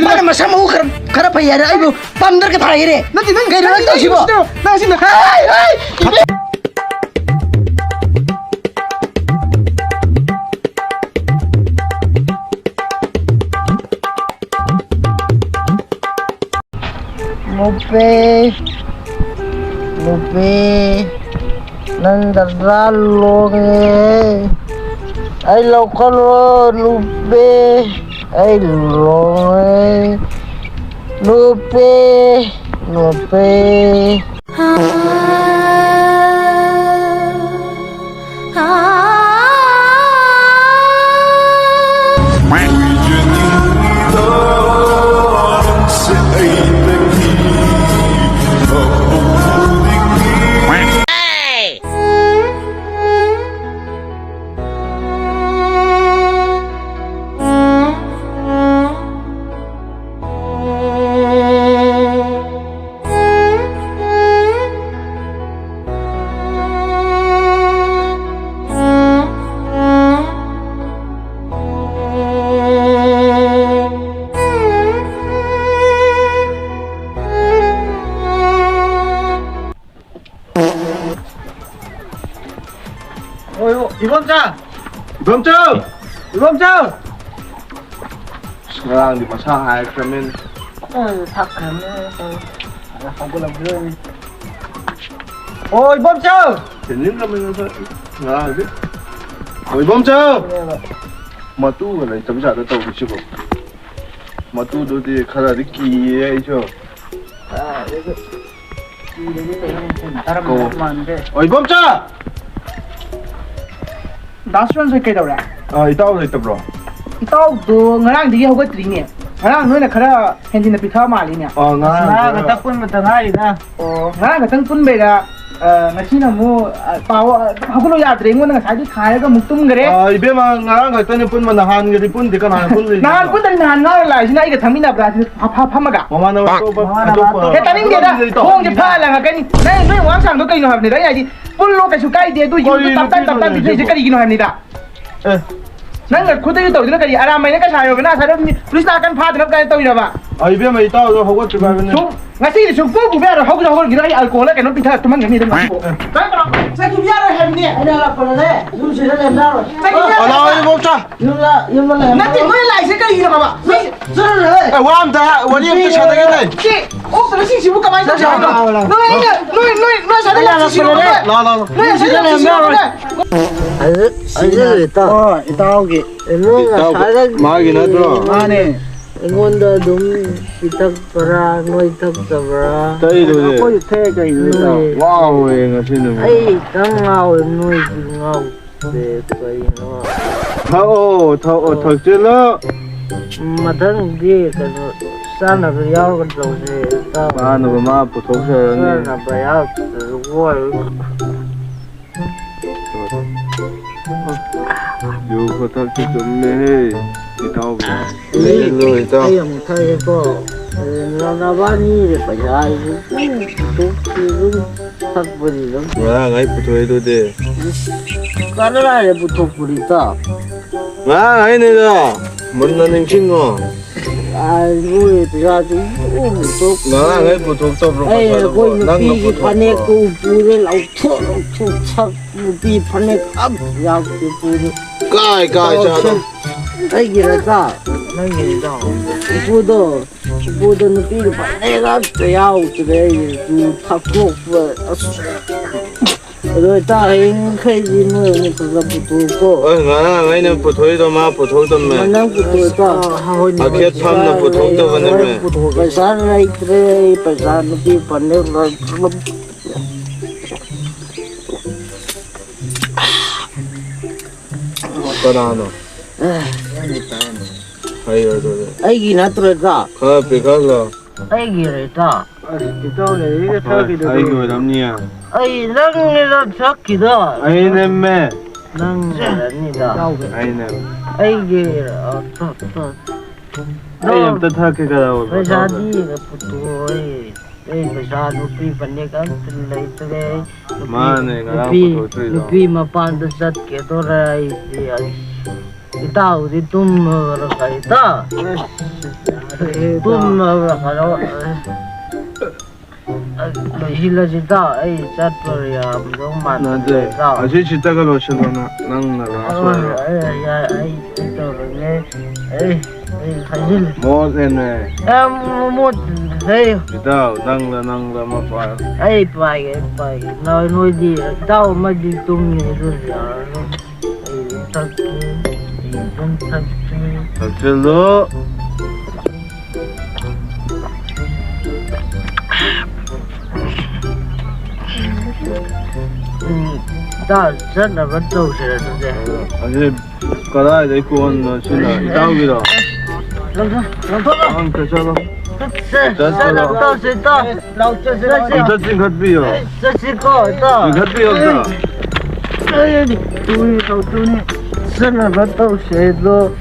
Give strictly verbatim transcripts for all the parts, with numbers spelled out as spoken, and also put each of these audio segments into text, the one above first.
ꯃꯥꯅ ꯃꯁꯝ ꯃꯎ ꯈꯔ, ꯈꯔ ꯐꯩ ꯍꯥꯏꯅ ꯑꯩꯕꯨ ꯄꯥꯝꯗꯔꯒ ꯊꯥꯏꯔꯦ꯫ ꯅꯠꯇꯦ, ꯅꯪ, ꯀꯩꯅꯣ ꯅꯪ ꯅꯪ ꯇꯧꯁꯤꯕꯣ? ꯅꯪ ꯁꯤꯅ ꯍꯥꯏ, ꯍꯥꯏ! ꯅꯨꯄꯤ, ꯅꯨꯄꯤ, ꯅꯪ ꯗꯔꯀꯥꯔ ꯂꯣꯡꯉꯦ꯫ ꯑꯩ ꯂꯧꯈꯠꯂꯣ, ꯅꯨꯄꯤ, ꯑꯩ ꯂꯣꯡꯉꯦ꯫ ꯅꯨꯄꯤ, ꯅꯨꯄꯤ꯫ ꯍꯣꯏ, ꯍꯣꯏ, ꯏꯕꯣꯝꯆꯥ! ꯏꯕꯣꯝꯆꯥ! ꯏꯕꯣꯝꯆꯥ! ꯑꯁ, ꯉꯔꯥꯡꯗꯤ ꯃꯁꯥ ꯍꯥꯏꯈ꯭ꯔꯃꯦꯅꯦ꯫ ꯑꯦ, ꯊꯛꯈ꯭ꯔꯕꯅꯦ, ꯑꯗ ꯍꯧꯒꯠꯂꯛꯄꯗꯅꯤ꯫ ꯑꯣ, ꯏꯕꯣꯝꯆꯥ! ꯍꯦꯟꯖꯤꯟꯈ꯭ꯔꯕꯅꯦ ꯉꯁꯥꯏ, ꯉꯔꯥꯡꯗꯤ꯫ ꯑꯣ, ꯏꯕꯣꯝꯆꯥ! ꯃꯇꯨꯒ ꯂꯩꯇꯕ ꯖꯥꯠꯂ ꯇꯧꯔꯤꯁꯤꯕꯣ? ꯃꯇꯨꯗꯨꯗꯤ ꯈꯔꯗꯤ ꯀꯤꯌꯦ ꯑꯩꯁꯨ꯫ ꯀꯤꯗꯅꯤ ꯀꯩꯅꯣ, ꯀꯔꯝꯕ ꯑꯣ꯫ ꯃꯥꯟꯒꯦ? ꯑꯣ, ꯏꯕꯣꯝꯆꯥ! ꯗꯥ ꯁꯨꯔꯟꯁꯦ ꯀꯩꯗꯧꯔꯦ? ꯑ, ꯏꯇꯥꯎ ꯂꯩꯇꯕ꯭ꯔꯣ? ꯏꯇꯥꯎꯗꯣ ꯉꯔꯥꯡꯗꯒꯤ ꯍꯧꯒꯠꯇ꯭ꯔꯤꯅꯦ꯫ ꯉꯔꯥꯡ ꯅꯣꯏꯅ ꯈꯔ ꯍꯦꯟꯖꯤꯟꯅ ꯄꯤꯊꯛꯑ ꯃꯥꯜꯂꯤꯅꯦ꯫ ꯑ, ꯉꯔꯥꯡ ꯉꯔꯥꯡ ꯈꯔ ꯈꯛꯇ ꯄꯨꯟꯕꯇ ꯉꯥꯏꯔꯤꯗ꯫ ꯑꯣ, ꯉꯔꯥꯡ ꯈꯛꯇꯪ ꯄꯨꯟꯕꯩꯔꯥ? ꯑ, ꯉꯁꯤꯅ ꯑꯃꯨꯛ, ꯑ, ꯄꯥꯎ, ꯑ, ꯍꯧꯒꯠꯂꯣ ꯌꯥꯗ꯭ꯔꯦ꯫ ꯑꯩꯉꯣꯟꯗ ꯉꯁꯥꯏꯗꯤ ꯈꯥꯏꯔꯒ ꯑꯃꯨꯛ ꯇꯨꯝꯈ꯭ꯔꯦ꯫ ꯑ, ꯏꯕꯦꯝꯃ, ꯉꯔꯥꯡ ꯈꯛꯇꯅꯦ ꯄꯨꯟꯕ, ꯅꯍꯥꯟꯒꯗꯤ ꯄꯨꯟꯗꯦ꯫ ꯀꯅꯥꯅ ꯄꯨꯟꯗꯣꯏꯅꯣ? ꯅꯍꯥꯟ ꯄꯨꯟꯗꯅꯤ, ꯅꯍꯥꯟ ꯉꯥꯡꯉ ꯂꯥꯛꯏꯁꯤꯅ ꯑꯩꯒ ꯊꯝꯃꯤꯟꯅꯕ꯭ꯔꯥ ꯁꯤꯅꯤ, ꯐ-, ꯐ-, ꯐꯝꯃꯒ꯫ ꯃꯃꯥꯟꯅꯕ ꯑꯇꯣꯞꯄ, ꯃꯃꯥꯟꯅꯕ ꯑꯇꯣꯞꯄ ꯑꯇꯣꯞꯄ꯫ ꯍꯦ, ꯇꯥꯅꯤꯡꯗꯦꯗ꯫ ꯂꯩꯇ꯭ꯔꯣ? ꯊꯣꯡꯁꯦ ꯐꯛꯑ ꯂꯪꯉꯛꯀꯅꯤ꯫ ꯅꯪ, ꯅꯣꯏ ꯋꯥꯉꯥꯡ ꯁꯥꯉꯥꯡꯗꯣ ꯀꯩꯅꯣ ꯍꯥꯏꯕꯅꯤꯗ? ꯑꯩ ꯍꯥꯏꯗꯤ, ꯄꯨꯜꯂꯣ, ꯀꯩꯁꯨ ꯀꯥꯏꯗꯦ, ꯑꯗꯨ ꯌꯨꯝꯗꯣ ꯀꯔꯤ ꯇꯞ ꯇꯥꯏ, ꯇꯞ ꯇꯥꯏ ꯅꯨꯄꯤꯅꯣꯅꯦ ꯄꯤꯊꯣꯛꯏꯁꯦ ꯁꯤꯕꯣ? ꯀꯔꯤꯒꯤꯅꯣ ꯍꯥꯏꯕꯅꯤꯗ? ꯑꯦ, ꯅꯪꯅ ꯈꯨꯠꯇꯒꯤ ꯇꯧꯗꯨꯅ ꯀꯔꯤ? ꯑꯔꯥꯝꯕꯩꯅ ꯀꯩꯁꯥ ꯌꯧꯕꯅ ꯑꯁꯥꯗ ꯃꯤ ꯄꯨꯂꯤꯁ ꯂꯥꯛꯀꯅ ꯐꯥꯗꯅꯕ ꯀꯥꯏꯅ ꯇꯧꯔꯤꯔꯕ? ꯑ, ꯏꯕꯦꯝꯃ, ꯏꯇꯥꯎꯗꯣ ꯍꯧꯒꯠꯇ꯭ꯔꯤꯕ ꯍꯥꯏꯕꯅꯤ꯫ ꯁꯨꯝ ꯉꯁꯤꯗꯤ ꯁꯨꯝ ꯄꯨ ꯄꯨꯕ ꯌꯥꯔꯣꯏ꯫ ꯍꯧꯒꯠ ꯍꯧꯒꯠꯈꯤꯗꯣ ꯑꯩ ꯑꯜꯀꯣꯍꯣꯜ ꯀꯩꯅꯣꯝ ꯄꯤꯊꯔ ꯇꯨꯝꯍꯟꯒꯅꯤ ꯑꯗꯨꯝ ꯉꯁꯤꯕꯨ꯫ ꯆꯠꯈ꯭ꯔꯣ꯫ ꯆꯠꯈꯤꯕ ꯌꯥꯔꯣꯏ ꯍꯥꯏꯕꯅꯤ꯫ ꯑꯩꯅ ꯍꯜꯂꯛꯄꯗꯅꯦ ꯌꯨꯝꯁꯤꯗ ꯂꯩꯔꯝꯃꯔꯣꯏ꯫ ꯆꯠꯈꯤꯕ ꯌꯥꯔꯣꯏ꯫ ꯑꯣ, ꯂꯥꯛꯑꯣ, ꯏꯕꯣꯛꯆꯥ꯫ ꯌꯨꯝꯗ ꯌꯨꯝꯗ ꯂꯩꯔꯝꯃꯔꯣꯏ꯫ ꯅꯠꯇꯦ, ꯅꯣꯏ ꯂꯥꯛꯏꯁꯦ ꯀꯔꯤꯒꯤꯅꯣ ꯍꯥꯏꯕ? ꯅꯣꯏ ꯆꯠꯂꯨꯅꯦ꯫ ꯑꯦ, ꯋꯥ ꯑꯝꯇ ꯍꯥ-, ꯋꯥꯔꯤ ꯑꯝꯇ ꯁꯥꯟꯅꯒꯦꯅꯦ꯫ ꯁꯤ ꯑꯣꯛꯇꯕ ꯁꯤꯁꯤꯕꯨ ꯀꯃꯥꯏꯅ ꯇꯧꯁꯦ ꯍꯥꯏꯕꯅꯣ? ꯅꯣꯏ ꯑꯩꯅ, ꯅꯣꯏ, ꯅꯣꯏ, ꯅꯣꯏ ꯑꯁꯥꯗ ꯂꯥꯛꯁꯤꯁꯤꯕꯨ ꯀꯃꯥꯏꯅ? ꯂꯥꯛꯑꯣ, ꯂꯥꯛꯑꯣ꯫ ꯅꯣꯏ ꯑꯁꯥꯗ ꯂꯥꯛꯁꯤꯁꯤꯕꯨ ꯀꯃꯥꯏꯅ? ꯑꯗꯨ, ꯑꯗꯨ ꯏꯇꯥꯎ꯫ ꯑꯣ, ꯏꯇꯥꯎꯒꯤ꯫ ꯏꯃꯨꯡ ꯏꯇꯥꯎ, ꯑꯁꯥꯗꯒꯤ ꯃꯥꯒꯤ ꯅꯠꯇ꯭ꯔꯣ? ꯃꯥꯅꯦ꯫ ꯑꯩꯉꯣꯟꯗ ꯑꯗꯨꯝ ꯄꯤꯊꯛꯄ꯭ꯔꯥ, ꯅꯣꯏ ꯊꯛꯇꯕ꯭ꯔꯥ? ꯊꯛꯏꯗꯨꯗꯤ꯫ ꯑꯩꯈꯣꯏꯁꯨ ꯊꯛꯑꯦ ꯀꯩꯅꯣ, ꯏꯇꯥꯎ? ꯅꯣꯏ꯫ ꯋꯥꯎꯋꯦ ꯉꯁꯤ ꯅꯨꯃꯤꯠ꯫ ꯑꯩ ꯈꯤꯇꯪ ꯉꯥꯎꯋꯦ, ꯅꯣꯏꯗꯤ ꯉꯥꯎꯗꯦ ꯀꯩꯅꯣ? ꯊꯛꯑꯣ, ꯊꯛꯑꯣ, ꯑꯣ꯫ ꯊꯛꯆꯤꯜꯂꯣ꯫ ꯃꯊꯪꯗꯤ ꯀꯩꯅꯣ ꯆꯥꯅꯕ ꯌꯥꯎꯔꯒ ꯇꯧꯁꯦ, ꯏꯇꯥꯎ꯫ ꯆꯥꯅꯕ ꯃꯥ ꯄꯨꯊꯣꯛꯆꯔꯅꯤ꯫ ꯆꯥꯅꯕ ꯌꯥꯎꯗ꯭ꯔꯁꯨ ꯑꯣꯏꯔꯣꯏ꯫ ꯌꯨ ꯈꯨꯊꯛꯁꯤ ꯆꯨꯝꯃꯦꯍꯦ, ꯏꯇꯥꯎꯕꯤ꯫ ꯑꯩ, ꯆꯦꯛꯁꯤꯜꯂꯨ, ꯏꯇꯥꯎ꯫ ꯑꯩ ꯑꯃꯨꯛ ꯊꯛꯑꯦꯀꯣ꯫ ꯅꯕꯥꯅꯤꯗꯤ ꯄꯩꯁꯥꯁꯤ ꯄꯨꯊꯣꯛꯇꯦ ꯑꯗꯨꯝ ꯊꯛꯄꯗꯤ ꯑꯗꯨꯝ꯫ ꯉꯔꯥꯡ ꯑꯩ ꯄꯨꯊꯣꯛꯏꯗꯨꯗꯤ꯫ ꯀꯗꯥꯏꯗ ꯄꯨꯊꯣꯛꯄꯅꯣ, ꯏꯇꯥꯎ? ꯉꯔꯥꯡ ꯑꯩꯅꯤꯗ, ꯃꯨꯟꯅ ꯅꯤꯡꯁꯤꯡꯉꯣ꯫ ꯑꯥ, ꯅꯣꯏ ꯄꯩꯁꯥꯁꯤ ꯄꯨꯊꯣꯛ-, ꯉꯔꯥꯡ ꯑꯩ ꯄꯨꯊꯣꯛꯇꯕ꯭ꯔꯣ ꯑꯩ ꯄꯩꯁꯥꯗꯨꯕꯣ? ꯑꯩꯈꯣꯏ ꯅꯪꯅ ꯅꯨꯄꯤꯒꯤ ꯄꯨꯊꯣꯛꯄ꯭ꯔꯣ? ꯐꯅꯦꯛꯇꯨ ꯄꯨꯔꯦ, ꯂꯧꯊꯣꯛ, ꯂꯧꯊꯣꯛ, ꯁꯛ ꯅꯨꯄꯤ ꯐꯅꯦꯛ ꯑꯝ ꯌꯥꯎꯗꯦ ꯄꯨꯔꯦ꯫ ꯀꯥꯏ, ꯀꯥꯏ ꯆꯠꯂꯣ? ꯑꯩꯒꯤꯔ ꯏꯇꯥꯎ? ꯅꯪꯒꯤꯅꯤ ꯏꯇꯥꯎ꯫ ꯏꯄꯨꯗꯣ, ꯏꯄꯨꯗꯣ ꯅꯨꯄꯤꯒꯤ ꯐꯅꯦꯛ ꯑꯝꯇ ꯌꯥꯎꯗ꯭ꯔꯦ, ꯑꯩꯒꯤ ꯏꯄꯨ ꯊꯛꯇꯣꯛꯄ, ꯑꯁ꯫ ꯑꯗꯣ ꯏꯇꯥꯎ, ꯍꯌꯦꯡ ꯃꯈꯩꯗꯤ ꯅꯣꯏ ꯑꯃꯨꯛ ꯈꯔ ꯈꯔ ꯄꯨꯊꯣꯛꯎꯀꯣ꯫ ꯍꯣꯏ, ꯉꯔꯥꯡ ꯑꯩꯅ ꯄꯨꯊꯣꯛꯏꯗꯣ ꯃꯥ ꯄꯨꯊꯣꯛꯇꯕꯅꯦ꯫ ꯅꯪ ꯄꯨꯊꯣꯛꯑꯣ ꯏꯇꯥꯎ꯫ ꯑꯥ, ꯍꯣꯏꯅꯦ, ꯍꯣꯏꯅꯦ꯫ ꯑꯈꯦꯠ ꯐꯝꯅ ꯄꯨꯊꯣꯛꯇꯕꯅꯦꯃꯦ꯫ ꯄꯩꯁꯥ ꯂꯩꯇ꯭ꯔꯦ, ꯑꯩ ꯄꯩꯁꯥ ꯅꯨꯄꯤ ꯐꯅꯦꯛ ꯂꯩꯇ꯭ꯔꯦ꯫ ꯀꯅꯥꯅꯣ? ꯍꯥꯏꯌꯣ ꯑꯗꯨꯗꯤ꯫ ꯑꯩꯒꯤ ꯅꯠꯇ꯭ꯔꯣ ꯏꯇꯥꯎ? ꯈꯔ ꯄꯤꯈꯠꯂꯣ꯫ ꯑꯩꯒꯤ ꯏꯇꯥꯎ꯫ ꯑꯁ, ꯏꯇꯥꯎ ꯂꯩꯔꯤꯒ ꯍꯣꯏ, ꯊꯛꯈꯤꯗꯨꯗꯤ꯫ ꯑꯩꯒꯤ ꯑꯣꯏꯔꯝꯅꯤꯌꯦ꯫ ꯑꯩ ꯅꯪꯅꯤꯗ ꯊꯛꯈꯤꯗꯣ꯫ ꯑꯩꯅꯦꯃꯦ꯫ ꯅꯪ ꯑꯣꯏꯔꯝꯅꯤꯗ꯫ ꯑꯩꯅꯦ꯫ ꯑꯩꯒꯤ, ꯑ, ꯊꯛ-, ꯊꯛ-, ꯑꯩ ꯑꯝꯇ ꯊꯛꯀꯦ ꯀꯩꯗꯧꯔꯕ? ꯄꯩꯁꯥꯗꯤ ꯄꯨꯊꯣꯛꯑꯣꯏ꯫ ꯑꯩ ꯄꯩꯁꯥ ꯅꯨꯄꯤ ꯐꯅꯦꯛ ꯑꯝꯇ ꯂꯩꯇ꯭ꯔꯦ꯫ ꯅꯨꯄꯤ, ꯃꯥꯅꯦ, ꯉꯔꯥꯡ ꯅꯨꯄꯤ, ꯄꯨꯊꯣꯛꯇ꯭ꯔꯤꯗꯣ꯫ ꯅꯨꯄꯤ ꯃꯄꯥꯟꯗ ꯆꯠꯀꯦ ꯇꯧꯔꯦ ꯑꯩꯗꯤ꯫ ꯑꯩ ꯏꯇꯥꯎꯗꯤ ꯇꯨꯝꯃꯕ꯭ꯔꯥ ꯀꯩ ꯏꯇꯥꯎ? ꯑꯁ, ꯌꯥꯗ꯭ꯔꯦ ꯏꯇꯥꯎ꯫ ꯇꯨꯝꯃꯕ꯭ꯔꯥ ꯀꯩꯅꯣ? ꯑꯁ, ꯂꯣꯏꯁꯤꯜꯂꯁꯤ ꯏꯇꯥꯎ, ꯑꯩ ꯆꯠꯄ ꯌꯥꯔꯝꯗꯧ ꯃꯥꯟꯗ꯭ꯔꯦ ꯅꯠꯇꯦ, ꯏꯇꯥꯎ꯫ ꯑꯁꯤ ꯁꯤꯠꯇꯒ ꯂꯣꯏꯁꯤꯜꯂꯣꯅ, ꯅꯪꯅ ꯂꯥꯁ ꯑꯣꯏꯔꯦ꯫ ꯑꯩ, ꯑꯩ, ꯑꯩ, ꯑꯩ ꯇꯧꯔꯒꯦ꯫ ꯑꯩ, ꯑꯩ ꯍꯥꯏꯖꯤꯜꯂꯦ꯫ ꯃꯣꯠꯂꯦꯅꯦ꯫ ꯑꯦ, ꯃꯣꯠ, ꯍꯦ꯫ ꯏꯇꯥꯎ, ꯅꯪꯂ, ꯅꯪꯂ ꯑꯃ ꯄꯥꯏꯌꯨ꯫ ꯑꯩ ꯄꯥꯏꯒꯦ, ꯑꯩ ꯄꯥꯏꯒꯦ꯫ ꯅꯣꯏ, ꯅꯣꯏꯗꯤ ꯏꯇꯥꯎ ꯑꯃꯗꯤ ꯇꯨꯝꯃꯤ, ꯑꯗꯨ ꯌꯥꯔꯔꯣꯏ꯫ ꯑꯩ ꯊꯛꯀꯦ, ꯑꯩ ꯑꯗꯨꯝ ꯊꯛꯀꯦ꯫ ꯊꯛꯆꯤꯜꯂꯨ꯫ ꯎꯝ, ꯏꯇꯥꯎ, ꯆꯠꯅꯕ ꯇꯧꯁꯤꯔ ꯑꯗꯨꯗꯤ? ꯑꯁꯤ ꯀꯗꯥꯏꯗꯩ ꯀꯣꯟꯅꯣ ꯁꯤꯅ? ꯏꯇꯥꯎꯒꯤꯔꯣ? ꯂꯧꯊꯣꯛ, ꯂꯧꯊꯣꯛ, ꯂꯧꯊꯣꯛ꯫ ꯑꯪ, ꯆꯠꯆꯔꯣ꯫ ꯆꯠꯁꯦ, ꯆꯠꯁꯦ꯫ ꯆꯠꯅꯕ ꯇꯧꯁꯦ, ꯏꯇꯥꯎ꯫ ꯂꯥꯎ, ꯆꯠꯁꯦ, ꯂꯥꯎ, ꯑꯝꯇ ꯆꯤꯡꯈꯠꯄꯤꯌꯣ꯫ ꯆꯠꯁꯤꯀꯣ, ꯏꯇꯥꯎ꯫ ꯆꯤꯡꯈꯠꯄꯤꯌꯣ ꯑꯝꯇ꯫ ꯑꯦ, ꯇꯨꯅꯤ, ꯇꯧ, ꯇꯨꯅꯤ꯫ ꯆꯠꯅꯕ ꯇꯧꯁꯦ ꯑꯗꯣ,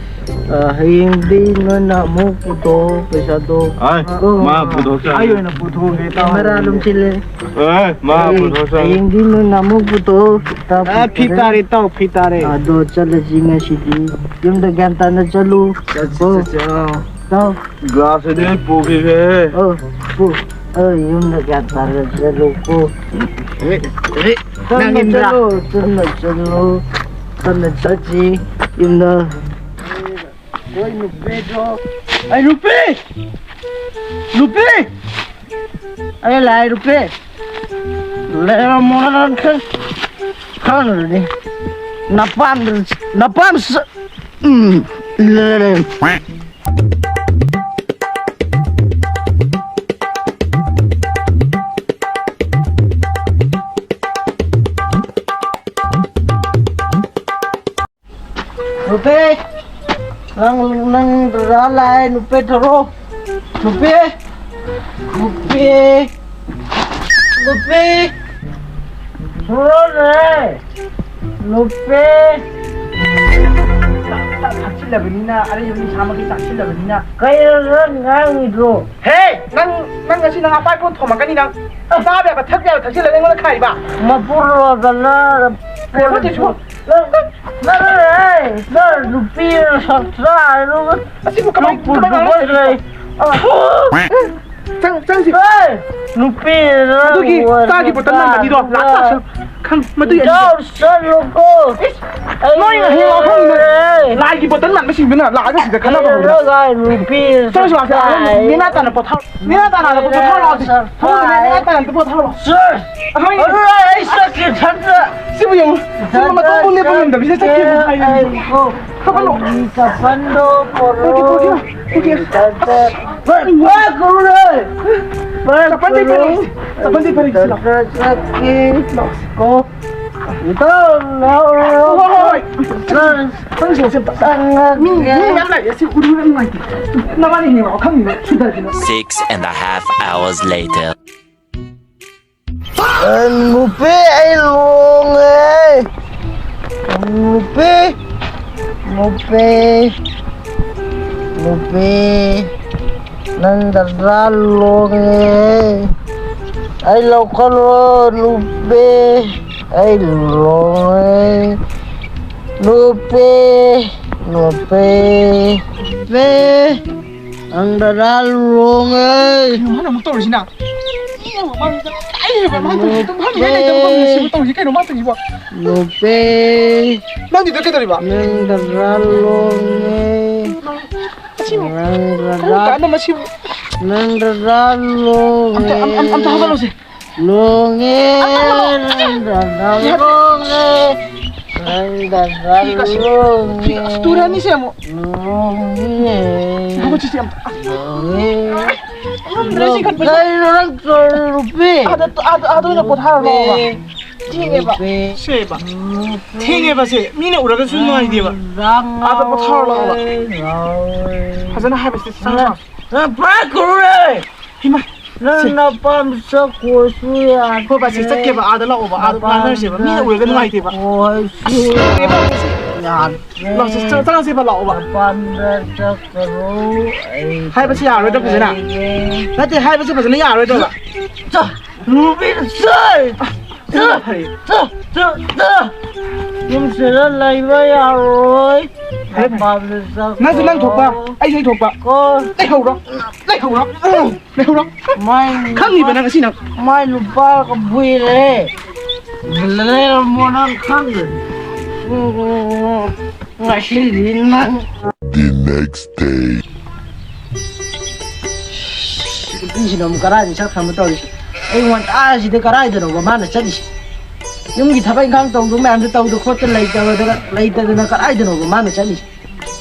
ꯑ, ꯍꯌꯦꯡꯗꯤ ꯅꯣꯏꯅ ꯑꯃꯨꯛ ꯄꯨꯊꯣꯛꯑꯣ ꯄꯩꯁꯥꯗꯣ꯫ ꯑꯥꯏ, ꯑꯣ꯫ ꯃꯥ ꯄꯨꯊꯣꯛꯆꯔꯅꯤ꯫ ꯑꯩ ꯑꯣꯏꯅ ꯄꯨꯊꯣꯛꯑꯒꯦ, ꯏꯇꯥꯎ꯫ ꯀꯦꯃꯦꯔꯥ ꯂꯨꯝꯁꯤꯜꯂꯦ꯫ ꯑꯦ, ꯃꯥ ꯑꯩ ꯄꯨꯊꯣꯛꯆꯔꯅꯤ꯫ ꯍꯌꯦꯡꯗꯤ ꯅꯣꯏꯅ ꯑꯃꯨꯛ ꯄꯨꯊꯣꯛꯑꯣ, ꯏꯇꯥꯎ ꯑꯦ, ꯐꯤ ꯄꯨꯊꯣꯛꯑꯦ꯫ ꯇꯥꯔꯦ, ꯏꯇꯥꯎ, ꯐꯤ ꯇꯥꯔꯦ꯫ ꯑꯗꯣ ꯆꯠꯂꯁꯤ ꯉꯁꯤꯗꯤ꯫ ꯌꯨꯝꯗ ꯒ꯭ꯌꯥꯟ ꯇꯥꯅ ꯆꯠꯂꯨ꯫ ꯆꯠꯁꯤ, ꯀꯣ꯫ ꯆꯠꯁꯤ, ꯑꯥ꯫ ꯏꯇꯥꯎ꯫ ꯒ꯭ꯂꯥꯁꯁꯤꯗꯤ ꯑꯩ ꯄꯨꯈꯤꯒꯦ꯫ ꯑꯣ, ꯄꯨ-, ꯑꯣ, ꯌꯨꯝꯗ ꯒ꯭ꯌꯥꯟ ꯇꯥꯅ ꯆꯠꯂꯨꯀꯣ꯫ ꯑꯦ, ꯑꯦ, ꯇꯞꯅ ꯅꯪ ꯏꯟꯗ꯭ꯔꯥ? ꯆꯠꯂꯨ, ꯇꯞꯅ ꯆꯠꯂꯨ, ꯇꯞꯅ ꯆꯠꯁꯤ, ꯌꯨꯝꯗ꯫ ꯑꯩ ꯅꯨꯄꯤꯗꯣ, ꯑꯩ ꯅꯨꯄꯤ! ꯅꯨꯄꯤ! ꯑꯩ ꯂꯥꯛꯑꯦ, ꯅꯨꯄꯤ! ꯂꯩꯔꯝꯃꯣ ꯅꯪ ꯈꯪ-, ꯈꯪꯗ꯭ꯔꯗꯤ꯫ ꯅꯄꯥꯝꯗ, ꯅꯄꯥꯝ ꯁ-, ꯎꯝ, ꯂꯩꯔꯦ꯫ ꯅꯨꯄꯤ! ꯅꯪ, ꯅꯪ ꯗꯗꯥ ꯂꯥꯛꯑꯦ, ꯅꯨꯄꯤ ꯊꯣꯔꯛꯑꯣ꯫ ꯅꯨꯄꯤ! ꯅꯨꯄꯤ! ꯅꯨꯄꯤ! ꯊꯣꯔꯛꯑꯣꯅꯦ! ꯅꯨꯄꯤ! ꯆꯥꯛ, ꯆꯥꯛ ꯊꯛꯆꯤꯜꯂꯕꯅꯤꯅ, ꯑꯔꯩꯕ ꯅꯤꯁꯥꯃꯛꯀꯤ ꯆꯥꯁꯤꯜꯂꯕꯅꯤꯅ꯫ ꯀꯩꯅꯣ ꯅꯪ ꯉꯥꯡꯉꯤꯗꯣ? ꯍꯦ! ꯅꯪ, ꯅꯪ ꯉꯁꯤ ꯅꯪ ꯑꯄꯥꯏ ꯄꯣꯠ ꯊꯣꯝꯃꯛꯀꯅꯤ ꯅꯪ꯫ ꯆꯥꯕ ꯌꯥꯕ, ꯊꯛꯄ ꯌꯥꯕ ꯊꯛꯆꯤꯜꯂꯒ ꯑꯩꯉꯣꯟꯗ ꯈꯥꯏꯔꯤꯕ? ꯃꯄꯨꯔꯣꯏꯕꯅ ꯀꯩꯅꯣ ꯇꯧꯏꯁꯤꯕꯣ? ꯅꯪ ꯅꯪ, ꯅꯪ ꯅꯨꯄꯤ ꯁꯛ ꯆꯥꯔꯒ ꯑꯁꯤꯕꯨ ꯀꯃꯥꯏ-, ꯂꯨꯞꯄꯨ ꯀꯃꯥꯏ ꯂꯨꯞꯄꯨ ꯂꯩ꯫ ꯆꯪ-, ꯆꯪꯁꯤ꯫ ꯍꯦ! ꯅꯨꯄꯤ ꯑꯗꯨꯒꯤ ꯆꯥꯒꯤ ꯕꯣꯇꯜ ꯃꯥꯟꯕꯅꯤꯗꯣ꯫ ꯂꯥꯛ ꯂꯥꯛ ꯁꯨ-, ꯈꯪ-, ꯃꯗꯨꯒꯤ ꯑꯅꯤꯗꯣ꯫ ꯏꯇꯥꯎ ꯆꯠꯂꯨꯀꯣ꯫ ꯏꯁ, ꯅꯣꯏ ꯍꯌꯦꯡ ꯋꯥꯐꯝꯗ ꯑꯩ ꯂꯥꯏꯒꯤ ꯕꯣꯇꯜ ꯃꯥꯟꯕꯁꯤꯡꯗꯨꯅ ꯂꯥꯛꯑꯒ ꯁꯤꯗ ꯈꯟꯅꯕ ꯍꯧꯔꯦ꯫ ꯂꯩꯔꯒ ꯅꯨꯄꯤ ꯆꯪꯁꯤ ꯂꯥꯛꯁꯤ꯫ ꯆꯥꯏ꯫ ꯅꯦꯅꯥ ꯇꯥꯅ ꯄꯣꯊꯥ-, ꯅꯦꯅꯥ ꯇꯥꯅ ꯄꯣꯊꯥꯔꯣ ꯍꯧꯖꯤꯛ꯫ ꯆꯥꯏ꯫ ꯐꯃꯨꯡꯗ ꯅꯦꯅꯥ ꯇꯥꯅ ꯄꯣꯊꯥꯔꯣ꯫ ꯁꯤꯔ! ꯑꯩꯈꯣꯏ ꯑꯔꯣꯏ ꯑꯩ ꯆꯠꯀꯦ ꯏꯊꯟꯇ꯫ ꯁꯤꯕꯨ ꯌꯦꯡꯉꯨ꯫ ꯁꯤꯕꯨ ꯃꯇꯣꯡ ꯐꯥꯎ ꯂꯦꯞꯄ ꯉꯝꯗꯕꯁꯤꯗ ꯆꯠꯀꯦꯕꯨ ꯍꯥꯏꯔꯦ꯫ ꯑꯩ ꯀꯣ ꯍꯧꯒꯠꯂꯣ꯫ ꯑꯩꯒꯤ ꯆꯄꯟꯗꯣ ꯄꯨꯔꯛꯑꯣ꯫ ꯄꯨꯔꯛꯀꯦ, ꯄꯨꯔꯛꯀꯦ, ꯄꯨꯔꯛꯀꯦ꯫ ꯏꯊꯟꯇ꯫ ꯄꯥꯏ-, ꯄꯥꯏꯔꯨꯔꯦ꯫ ꯆꯄꯟꯗꯤ ꯄꯥꯏꯔꯛꯑꯣ꯫ ꯆꯄꯟꯗꯤ ꯄꯥꯏꯔꯛꯑꯣ, ꯁꯤꯗ ꯂꯥꯛꯑꯣ꯫ ꯆꯠꯀꯦ꯫ ꯂꯥꯛꯑꯣ꯫ ꯀꯣ꯫ ꯏꯇꯥꯎ, ꯂꯥꯛꯑꯣ꯫ ꯍꯣꯏ, ꯍꯣꯏ, ꯍꯣꯏ꯫ ꯆꯪ-, ꯆꯪꯁꯤ, ꯆꯪꯁꯤ꯫ ꯆꯪꯉꯛꯀꯦ꯫ ꯃꯤ, ꯃꯤ ꯃꯌꯥꯝ ꯂꯥꯛꯑꯦ꯫ ꯁꯤ ꯎꯔꯨꯔ ꯅꯨꯡꯉꯥꯏꯇꯦ꯫ ꯅꯕꯥꯅꯤ ꯍꯌꯦꯡ ꯂꯥꯛꯑꯣ꯫ ꯈꯪꯉꯤꯅꯦ꯫ ꯁꯨꯗꯗꯅ꯫ Six and a half hours later. ꯑ, ꯅꯨꯄꯤ, ꯑꯩ ꯂꯨꯍꯣꯡꯉꯦ꯫ ꯅꯨꯄꯤ, ꯅꯨꯄꯤ, ꯅꯨꯄꯤ, ꯅꯪ ꯗꯗꯥ ꯂꯨꯍꯣꯡꯉꯦ꯫ ꯑꯩ ꯂꯧꯈꯠꯂꯣ, ꯅꯨꯄꯤ, ꯑꯩ ꯂꯨꯍꯣꯡꯉꯦ꯫ ꯅꯨꯄꯤ, ꯅꯨꯄꯤ, ꯅꯨꯄꯤ꯫ ꯅꯪ ꯗꯗꯥ ꯂꯨꯍꯣꯡꯉꯦ꯫ ꯀꯩꯅꯣ ꯃꯥꯅ ꯑꯃꯨꯛ ꯇꯧꯔꯤꯁꯤꯅ? ꯑꯩ ꯍꯥꯏꯕ ꯃꯥꯅ ꯇꯧꯔꯤꯁꯤ ꯑꯗꯨꯝ ꯍꯪꯉꯤꯉꯩ ꯂꯩꯇꯕ ꯈꯪꯗꯦ ꯁꯤꯕꯨ ꯇꯧꯔꯤꯁꯤ ꯀꯩꯅꯣ ꯃꯥꯅ ꯇꯧꯔꯤꯁꯤꯕꯣ? ꯅꯨꯄꯤ꯫ ꯅꯪꯗꯤ ꯀꯩꯗꯧꯔꯤꯕ? ꯅꯪ ꯗꯗꯥ ꯂꯨꯍꯣꯡꯉꯦ꯫ ꯃꯁꯤꯕꯨ ꯅꯪ ꯀꯔꯝ ꯗꯗꯥ, ꯀꯥꯟꯗ ꯃꯁꯤꯕꯨ ꯅꯪ ꯗꯗꯥ ꯑꯝꯇ, ꯑꯝ-, ꯑꯝ-, ꯑꯝꯇ ꯂꯨꯍꯣꯡꯉꯦ꯫ ꯍꯧꯒꯠꯂꯣꯁꯦ꯫ ꯂꯣꯡꯉꯦ, ꯑꯁ, ꯅꯪ ꯗꯥꯗꯥ ꯌꯥꯗ꯭ꯔꯦ꯫ ꯂꯣꯡꯉꯦ, ꯅꯪ ꯗꯥꯗꯥ ꯐꯤ ꯀꯥꯁꯤ-, ꯐꯤ ꯂꯣꯡꯉꯦ, ꯑꯁ, ꯇꯨꯔꯦ ꯑꯅꯤꯁꯦ ꯑꯃꯨꯛ꯫ ꯂꯣꯡꯉꯦ, ꯍꯧꯒꯠꯁꯤꯁꯦ ꯑꯝꯇ꯫ ꯂꯣꯡꯉꯦ꯫ ꯉꯝꯗ꯭ꯔꯦ, ꯆꯤꯡꯈꯠꯄꯁꯦ꯫ ꯀꯩꯅꯣ ꯅꯪ ꯇꯧꯔꯤ, ꯅꯨꯄꯤ? ꯑꯥꯗ, ꯑꯥꯗ, ꯑꯥꯗ ꯑꯣꯏꯅ ꯄꯣꯊꯥꯔꯣ ꯂꯥꯛꯑꯣꯕ꯫ ꯅꯨꯄꯤ꯫ ꯊꯦꯡꯉꯦꯕ꯫ ꯅꯨꯄꯤ꯫ ꯁꯦꯕ꯫ ꯅꯨꯄꯤ꯫ ꯊꯦꯡꯉꯦꯕ ꯁꯦ꯫ ꯃꯤꯅ ꯎꯔꯒꯁꯨ ꯅꯨꯡꯉꯥꯏꯇꯦꯕ꯫ ꯂꯥꯡꯉꯣꯏ, ꯑꯥꯗ ꯄꯣꯊꯥꯔꯣ ꯂꯥꯛꯑꯣꯕ꯫ ꯂꯥꯡꯉꯣꯏ꯫ ꯐꯖꯅ ꯍꯥꯏꯕꯁꯦ ꯁꯪ ꯁꯪ꯫ ꯅꯪ ꯄꯨꯔꯥ ꯀꯨꯏꯔꯦ꯫ ꯏꯃꯥ꯫ ꯅꯪ ꯁꯦ꯫ ꯅꯄꯥꯝ ꯆꯠꯈꯣꯁꯨ ꯌꯥꯗ꯭ꯔꯦ꯫ ꯍꯣꯏ, ꯕꯥ, ꯁꯤ ꯆꯠꯀꯦꯕ, ꯑꯥꯗ ꯂꯥꯛꯑꯣꯕ, ꯑꯥꯗ ꯅꯄꯥꯝꯗ ꯉꯥꯡꯅꯔꯁꯦꯕ, ꯃꯤꯅ ꯎꯔꯒ ꯅꯨꯡꯉꯥꯏꯇꯦꯕ꯫ ꯆꯠꯈꯣꯁꯨ ꯂꯥꯛꯑꯣꯁꯦ, ꯆꯠ-, ꯆꯠꯂꯁꯦꯕ, ꯂꯥꯛꯑꯣꯕ꯫ ꯅꯄꯥꯝꯗ ꯆꯠꯈ꯭ꯔꯣ, ꯑꯩ ꯍꯥꯏꯕꯁꯤ ꯌꯥꯔꯣꯏꯗ꯭ꯔꯣ ꯐꯖꯅ? ꯂꯩꯔꯦ꯫ ꯅꯠꯇꯦ, ꯍꯥꯏꯕꯁꯤ ꯐꯖꯅ ꯌꯥꯔꯣꯏꯗ꯭ꯔꯣꯕ? ꯆꯠ-, ꯅꯨꯄꯤꯗ ꯆꯠ-, ꯆꯠ-, ꯐꯔꯦ꯫ ꯆꯠ-, ꯆꯠ-, ꯆꯠ-, ꯌꯨꯝꯁꯤꯗ ꯂꯩꯕ ꯌꯥꯔꯣꯏ꯫ ꯐꯔꯦ, ꯐꯔꯦ꯫ ꯃꯄꯥꯟꯗ ꯆꯠꯈ꯭ꯔꯣ꯫ ꯅꯪꯁꯨ ꯅꯪ ꯊꯣꯛꯄ, ꯑꯩꯁꯨ ꯑꯩ ꯊꯣꯛꯄ꯫ ꯀꯣ꯫ ꯂꯩꯍꯧꯔꯣ, ꯂꯩꯍꯧꯔꯣ, ꯎꯝ, ꯂꯩꯍꯧꯔꯣ꯫ ꯃꯥꯏ ꯈꯪꯉꯤꯕ ꯅꯪ ꯑꯁꯤ ꯅꯪ꯫ ꯃꯥꯏ ꯅꯨꯄꯥꯒ ꯕꯨꯏꯔꯦ꯫ ꯂꯩꯔꯝꯃꯣ ꯅꯪ ꯈꯪꯗ꯭ꯔꯗꯤ꯫ ꯎꯝ, ꯎꯝ, ꯎꯝ꯫ ꯉꯁꯤꯗꯤ ꯅꯪ꯫ The next day. ꯅꯨꯄꯤꯁꯤꯅ ꯑꯃꯨꯛ ꯀꯔꯥꯏꯗ ꯆꯠꯈ꯭ꯔꯕ ꯇꯧꯔꯤꯁꯦ? ꯑꯌꯨꯛ ꯉꯟꯇꯥꯁꯤꯗ ꯀꯔꯥꯏꯗꯅꯣꯕ ꯃꯥꯅ ꯆꯠꯂꯤꯁꯦ? ꯌꯨꯝꯒꯤ ꯊꯕꯛ ꯏꯪꯈꯥꯡ ꯇꯧꯗꯧ ꯃꯌꯥꯝꯗꯣ ꯇꯧꯗ ꯈꯣꯠꯇ ꯂꯩꯇꯕꯗ, ꯂꯩꯇꯗꯅ ꯀꯔꯥꯏꯗꯅꯣꯕ ꯃꯥꯅ ꯆꯠꯂꯤꯁꯦ?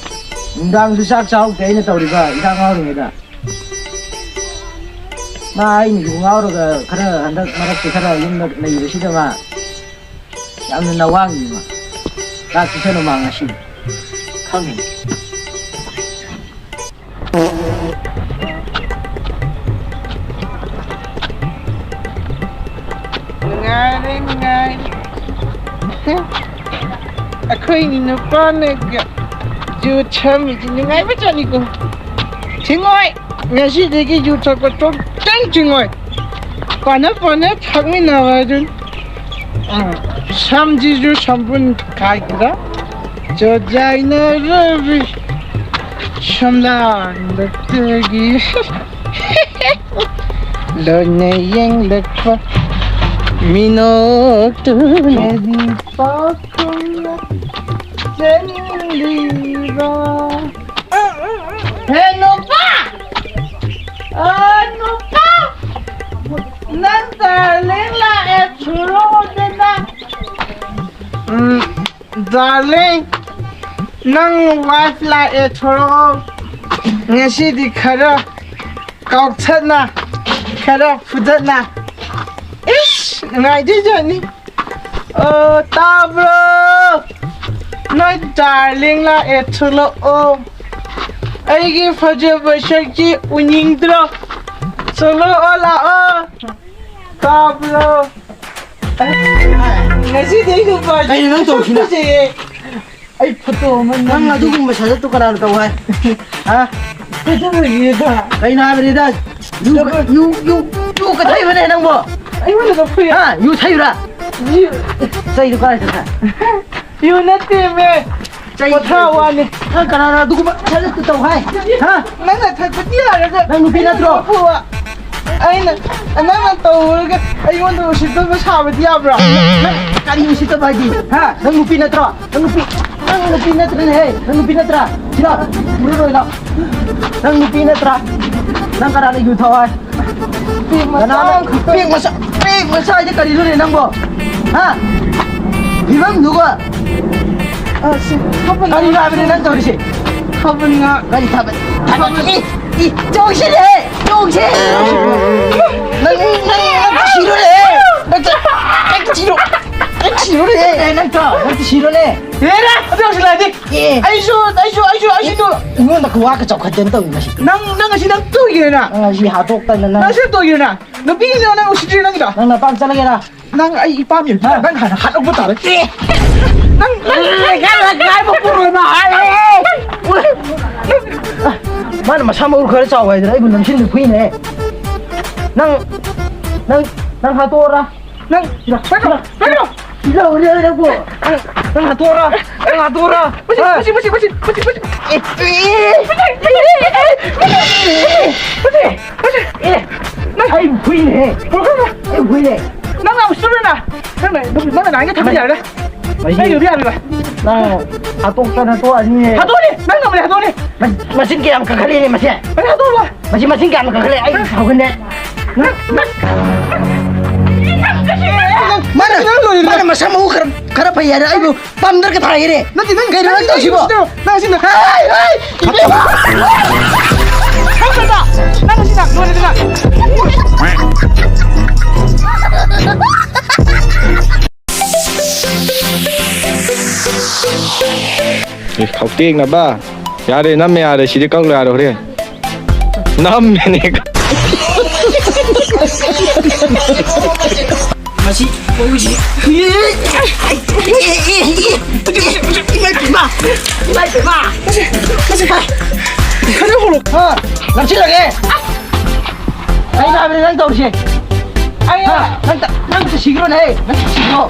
ꯅꯨꯡꯗꯥꯡꯁꯨ ꯆꯥꯛ ꯆꯥꯍꯧꯗꯦ ꯑꯩꯅ ꯇꯧꯔꯤꯕ ꯏꯟꯖꯥꯡ ꯉꯥꯎꯔꯤꯉꯩꯗ꯫ ꯃꯥ ꯑꯩꯅꯁꯨ ꯉꯥꯎꯔꯒ ꯈꯔ ꯍꯟꯗꯛ ꯃꯔꯛꯁꯦ ꯈꯔ ꯌꯨꯝꯗ ꯂꯩꯕꯁꯤꯗ ꯃꯥ ꯌꯥꯝꯅ ꯅꯋꯥꯡꯉꯤ ꯃꯥ꯫ ꯆꯥꯛ ꯄꯤꯖꯅꯨ ꯃꯥ ꯉꯁꯤ꯫ ꯈꯪꯉꯦ꯫ ꯅꯨꯡꯉꯥꯏꯔꯦ, ꯅꯨꯡꯉꯥꯏꯔꯦ꯫ ꯑꯩꯈꯣꯏꯒꯤ ꯅꯨꯄꯥꯅꯒ ꯌꯨ ꯊꯛꯑꯝꯃꯤꯁꯤ ꯅꯨꯡꯉꯥꯏꯕ ꯆꯥꯅꯤꯀꯣ꯫ ꯊꯤꯡꯉꯣꯏ, ꯉꯁꯤꯗꯒꯤ ꯌꯨ ꯊꯛꯄ ꯇꯣꯛꯇꯪ ꯊꯤꯡꯉꯣꯏ꯫ ꯄꯥꯅ ꯄꯥꯅ ꯊꯛꯃꯤꯟꯅꯕ ꯑꯗꯨꯅꯤ꯫ ꯎꯝ, ꯁꯝꯁꯤꯁꯨ ꯁꯝꯕꯨꯟ ꯈꯥꯏꯗ꯭ꯔꯥ? ꯆꯣꯖꯥꯏꯅꯔꯕꯤ ꯁꯝꯂꯥꯡꯗꯒꯤ ꯂꯣꯟꯅ ꯌꯦꯡꯂꯛꯄ ꯃꯤꯅꯣꯛꯇꯨꯅ꯫ ꯀꯔꯤ ꯄꯥꯈꯪꯅ ꯆꯦꯟꯂꯤꯕ? ꯍꯦ ꯅꯨꯄꯥ! ꯑ, ꯅꯨꯄꯥ! ꯅꯪ ꯗꯥꯔꯂꯤꯡ ꯂꯥꯛꯑꯦ ꯊꯣꯔꯛꯑꯣꯗꯅ꯫ ꯎꯝ, ꯗꯥꯔꯂꯤꯡ, ꯅꯪ ꯋꯥꯏꯐ ꯂꯥꯛꯑꯦ ꯊꯣꯔꯛꯑꯣ꯫ ꯉꯁꯤꯗꯤ ꯈꯔ ꯀꯥꯎꯊꯠꯅ, ꯈꯔ ꯐꯨꯗꯠꯅ꯫ ꯏꯁ, ꯅꯨꯡꯉꯥꯏꯗꯣꯏꯖꯥꯠꯅꯤ꯫ ꯑꯣ, ꯇꯥꯕ꯭ꯔꯣ? ꯅꯣꯏ ꯗꯥꯔꯂꯤꯡ ꯂꯥꯛꯑꯦ, ꯊꯣꯛꯂꯛꯑꯣ꯫ ꯑꯩꯒꯤ ꯐꯖꯕ ꯁꯛꯁꯤ ꯎꯅꯤꯡꯗ꯭ꯔꯣ? ꯊꯣꯛꯂꯛꯑꯣ, ꯂꯥꯛꯑꯣ꯫ ꯇꯥꯕ꯭ꯔꯣ? ꯉꯁꯤꯗꯤ ꯑꯩ ꯅꯨꯄꯥꯁꯤ ꯀꯩꯅꯣ ꯅꯪ ꯇꯧꯔꯤꯁꯤꯅ? ꯐꯖꯩꯌꯦ꯫ ꯑꯩ ꯐꯣꯇꯣ ꯑꯃ ꯅꯪ ꯅꯝꯒꯦ꯫ ꯑꯗꯨꯒꯨꯝꯕ ꯁꯥꯖꯠꯇꯨ ꯀꯅꯥꯅ ꯇꯧ ꯍꯥꯏ? ꯍꯥ? ꯀꯩꯗꯧꯔꯒꯦꯗ? ꯀꯩꯅꯣ ꯍꯥꯏꯕꯅꯤꯗ? ꯌꯨ, ꯌꯨ, ꯌꯨ, ꯌꯨ ꯀꯊꯩꯕꯅꯦ ꯅꯪꯕꯣ? ꯑꯩꯉꯣꯟꯗ ꯀꯞꯄꯨ ꯌꯥ-, ꯍꯥ? ꯌꯨ ꯊꯩꯕ꯭ꯔꯥ? ꯌꯨ-, ꯆꯩꯗꯨ ꯀꯥꯏ ꯆꯠꯈ꯭ꯔꯦ? ꯌꯨ ꯅꯠꯇꯦꯃꯦ꯫ ꯆꯩ ꯄꯣꯊꯥ ꯋꯥꯅꯤ꯫ ꯅꯪ ꯀꯅꯥꯅ ꯑꯗꯨꯒꯨꯝꯕ ꯊꯕꯛꯇꯨ ꯇꯧ ꯍꯥꯏ? ꯍꯥ? ꯅꯪꯅ ꯊꯛꯄꯗꯤ ꯌꯥꯔꯒ ꯅꯪ ꯅꯨꯄꯤ ꯅꯠꯇ꯭ꯔꯣ? ꯐꯨꯕ꯫ ꯑꯩꯅ, ꯅꯪꯅ ꯇꯧꯔꯒ ꯑꯩꯉꯣꯟꯗ ꯎꯁꯤꯠꯇꯕ ꯁꯥꯕꯗꯤ ꯌꯥꯕ꯭ꯔꯥ? ꯅꯪ ꯀꯔꯤ ꯎꯁꯤꯠꯇꯕ ꯍꯥꯏꯗꯤ? ꯍꯥ? ꯅꯪ ꯅꯨꯄꯤ ꯅꯠꯇ꯭ꯔꯣ? ꯅꯪ ꯅꯨꯄꯤ, ꯅꯪ ꯅꯨꯄꯤ ꯅꯠꯇ꯭ꯔꯅꯦꯍꯦ? ꯅꯪ ꯅꯨꯄꯤ ꯅꯠꯇ꯭ꯔꯥ? ꯁꯤꯗ, ꯎꯔꯔꯣꯏ ꯂꯥꯎ꯫ ꯅꯪ ꯅꯨꯄꯤ ꯅꯠꯇ꯭ꯔꯥ? ꯅꯪ ꯀꯅꯥꯅ ꯌꯨ ꯊꯛꯑꯣ ꯍꯥꯏ? ꯄꯦꯛ ꯃꯆꯥ ꯀꯅꯥꯅ ꯑꯃꯈꯛꯇ꯫ ꯄꯦꯛ ꯃꯆꯥ, ꯄꯦꯛ ꯃꯆꯥ ꯍꯥꯏꯗꯤ ꯀꯔꯤꯅꯣꯅꯦ ꯅꯪꯕꯣ? ꯍꯥ? ꯐꯤꯕꯝꯗꯨꯒ꯫ ꯑ, ꯁꯤ, ꯊꯥꯕꯜ ꯀꯔꯤꯅꯣ ꯍꯥꯏꯕꯅꯦ ꯅꯪ ꯇꯧꯔꯤꯁꯦ? ꯊꯥꯕꯜ ꯉꯥ-, ꯀꯔꯤ ꯊꯥꯕꯜ? ꯊꯥꯕꯜ, ꯏ, ꯏ, ꯆꯣꯡꯁꯤꯅꯦꯍꯦ! ꯆꯣꯡꯁꯤ! ꯅꯪ, ꯅꯪ, ꯅꯪ ꯁꯤꯔꯣꯅꯦꯍꯦ! ꯅꯪ ꯁꯤꯔꯣ! ꯅꯪ ꯁꯤꯔꯣꯅꯦꯍꯦ! ꯑꯦ, ꯅꯪ ꯇꯧ, ꯅꯪ ꯁꯤꯔꯣꯅꯦ! ꯍꯦꯔꯥ! ꯑꯗꯨ ꯌꯧꯁꯤꯜꯂꯛꯑꯗꯤ! ꯑꯦ! ꯑꯩꯁꯨ, ꯑꯩꯁꯨ, ꯑꯩꯁꯨ, ꯑꯩꯁꯨ! ꯑꯩꯉꯣꯟꯗ ꯈꯨꯋꯥꯒ ꯆꯥꯎꯈꯠꯇꯅ ꯇꯧꯔꯤ ꯃꯁꯤ꯫ ꯅꯪ, ꯅꯪ ꯉꯁꯤ ꯅꯪ ꯇꯣꯏꯒꯦꯅ! ꯅꯪ ꯉꯁꯤ ꯍꯥꯠꯇꯣꯛꯇꯅ ꯅꯪ ꯅꯪ ꯁꯤ ꯇꯣꯏꯒꯦꯅ! ꯅꯨꯄꯤꯒꯤꯅ ꯅꯪ ꯎꯁꯤꯠꯇ꯭ꯔꯤ ꯅꯪꯒꯤꯗꯣ! ꯅꯪ ꯅꯄꯥꯝ ꯆꯠꯂꯒꯦꯔꯥ? ꯅꯪ ꯑꯩ ꯏꯄꯥꯝ ꯌꯦꯡ-, ꯍꯥ? ꯅꯪ ꯍꯥꯟꯅ ꯍꯥꯠꯂꯛꯄ ꯇꯥꯔꯦ! ꯑꯦ! ꯅꯪ, ꯅꯪ, ꯅꯪ, ꯅꯪ ꯂꯩꯀꯥꯏ ꯂꯩꯀꯥꯏꯕꯨ ꯄꯨꯔꯣꯏꯕ ꯍꯥꯏꯔꯦ! ꯃꯥꯅ ꯃꯁꯥ ꯃꯎ ꯈꯔ ꯆꯥꯎ ꯍꯥꯏꯗꯅ ꯑꯩꯕꯨ ꯅꯝꯁꯤꯟꯕ ꯐꯨꯏꯅꯦ! ꯅꯪ, ꯅꯪ, ꯅꯪ ꯍꯥꯠꯇꯣꯛꯑꯣꯔꯥ? ꯅꯪ, ꯁꯤꯗ, ꯀꯩꯅꯣ, ꯀꯩꯅꯣ? ꯁꯤꯗ ꯍꯧꯔꯦ, ꯍꯧꯔꯦ, ꯅꯪꯕꯨ꯫ ꯅꯪ ꯍꯥꯠꯇꯣꯛꯑꯣꯔꯥ? ꯅꯪ ꯍꯥꯠꯇꯣꯛꯑꯣꯔꯥ? ꯃꯁꯤ, ꯍꯥ? ꯃꯁꯤ, ꯃꯁꯤ, ꯃꯁꯤ, ꯃꯁꯤ, ꯃꯁꯤ꯫ ꯑꯦ, ꯑꯦ, ꯑꯦ, ꯃꯁꯤ, ꯃꯁꯤ, ꯃꯁꯤ꯫ ꯑꯦ, ꯅꯪ ꯑꯩ ꯍꯨꯏꯅꯦ꯫ ꯄꯨꯔꯛꯀꯅꯨ꯫ ꯑꯩ ꯍꯨꯏꯅꯦ꯫ ꯅꯪ ꯌꯥꯝ ꯎꯁꯤꯠꯇꯕꯅ꯫ ꯅꯪꯅ, ꯅꯪꯅ ꯅꯍꯥꯟꯒꯩ ꯊꯛꯄ ꯌꯥꯔꯦ꯫ ꯃꯁꯤ ꯅꯪ ꯌꯨꯝ ꯌꯥꯔꯤꯕ? ꯅꯪ ꯍꯥꯠꯇꯣꯛꯇꯅ ꯇꯣꯛꯑꯅꯤꯌꯦ꯫ ꯍꯥꯠꯇꯣꯛꯑꯅꯤ! ꯅꯪ ꯉꯝꯃꯗꯤ ꯍꯥꯠꯇꯣꯛꯑꯅꯤ! ꯃ-, ꯃꯆꯤꯟ ꯀꯌꯥꯝ ꯀꯟꯈꯠꯂꯦꯅꯦ ꯃꯁꯤ? ꯃꯁꯤ ꯍꯥꯠꯇꯣꯛꯑꯣ! ꯃꯁꯤ ꯃꯆꯤꯟ ꯀꯌꯥꯝ ꯀꯟꯈꯠꯂꯦ? ꯑꯩ ꯁꯥꯎꯒꯟꯗꯦ꯫ ꯅꯪ, ꯅꯪ, ꯃꯥꯅ, ꯅꯪ ꯂꯣꯏꯔꯦ, ꯃꯥꯅ ꯅꯪ꯫ ꯃꯁꯥ ꯃꯎ ꯈꯔ, ꯈꯔ ꯐꯩ ꯍꯥꯏꯔ ꯑꯩꯕꯨ ꯄꯥꯝꯗꯔꯒ ꯊꯥꯔꯛꯏꯅꯦ꯫ ꯅꯠꯇꯦ, ꯅꯪ ꯀꯩꯅꯣ ꯅꯪ ꯇꯧꯁꯤꯕꯣ? ꯅꯪ ꯁꯤꯅ ꯍꯥꯏ, ꯍꯥꯏ! ꯅꯪ ꯁꯤꯅ ꯂꯣꯏꯔꯦꯗꯅ꯫ ꯑꯦ, ꯈꯧꯇꯦꯛꯅꯕ꯫ ꯌꯥꯔꯦ, ꯅꯝꯃꯦ, ꯌꯥꯔꯦ, ꯁꯤꯗꯤ ꯀꯛꯂꯣ, ꯌꯥꯔꯦ, ꯍꯣꯔꯦꯟ꯫ ꯅꯝꯃꯦꯅꯦ꯫ ꯃꯁꯤ ꯄꯧꯁꯤ꯫ ꯏꯃꯥꯏ ꯄꯦꯝꯃ! ꯏꯃꯥꯏ ꯄꯦꯝꯃ! ꯃꯁꯤ, ꯃꯁꯤ, ꯈꯔ ꯍꯣꯂꯣ꯫ ꯍꯥ, ꯅꯝꯁꯤꯜꯂꯒꯦ꯫ ꯑꯩꯅ ꯍꯥꯏꯕꯅꯦ ꯅꯪ ꯇꯧꯔꯤꯁꯦ꯫ ꯑꯩ ꯍꯥ, ꯅꯪ ꯇ-, ꯅꯪ ꯁꯤꯈ꯭ꯔꯣꯅꯦ, ꯅꯪ ꯁꯤꯈ꯭ꯔꯣ꯫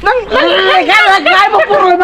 ꯅꯪ ꯅꯪ ꯂꯩꯀꯥꯏ ꯂꯩꯀꯥꯏ ꯃꯄꯨꯔꯣꯏꯕ